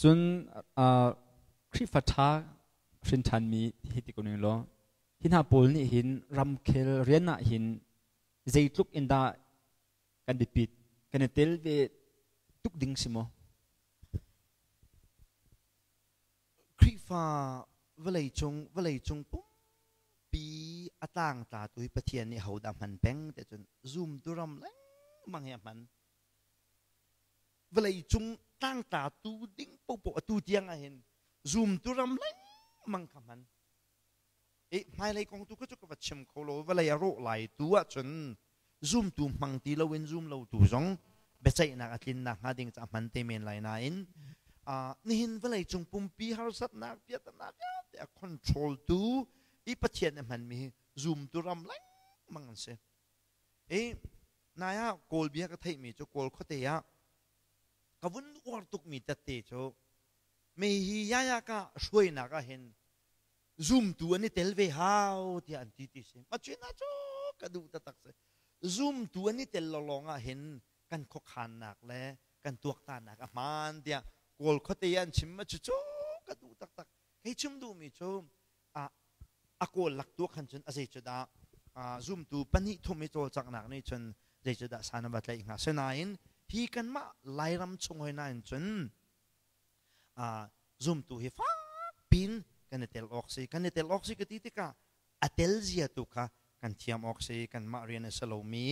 Cun Khrihfa ṭha hrin ṭhanmi hi ti ko ning law, hi hna pawl nih hin ramkhel rian ah hin zeitluk in dah kan biapit, kan i tel ve tuk ding si maw? Khrihfa vawleicung pumpi a tlangtlatu hi Pathian nih hodah hman peng ti cun zumtu ram lengmang hi a hman. Vawleicung tlangtlatu ding paohpaoh atu tiang ah hin zumtu ram lengmang kha hman. I hmailei kong tu kha cu ka va chim kho lo. Vawlei a rawh lai tu ahcun zumtu hmang ti loin zum lotu zong biaceihnak a tlinnak hnga ding ca hman te men lai nain nihin vawleicung pumpi harsatnak piahtana vialte a control tu i Pathian a hmanmi hi zumtu ram lengmang an si. I nai ah Kawl bia ka theihmi cu Kawl khuate ah ka vun uar tukmi tette cu me hi yaya ka hruainak ah hin zumtu an i tel ve hau tiah an ti ti si. Machin ah cu ka duh taktak si. Zumtu an i tel lawng ah hin kan khuakhannak le kan tuaktannak a hmaan tiah Kawl khuate an chim ma cu cu ka duh taktak. Hei chim duhmi cu a kawl lak tu khan cun a zei cu dah zumtu pahnih thum i cawlcanghnak nih cun zei cu dah san a va tlaih hnga. Sinain hi kanmah Lairam chung hoi nain cun zumtu hi fak pin kan i tel awk si. Kan i tel awk si ka ti tikah a tel zia tu kha kan thiam awk si. Kanmah rian a si lomi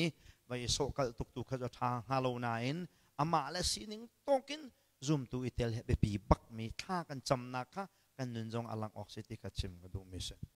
vai i sawhkalh tuk tu kha cu a ṭha hnga lo nain amah le sining tawkin zumtu i tel hi a biapi bakmi thla kan camnak kha kan nun zong a lang awk si ti kha chim ka duhmi si.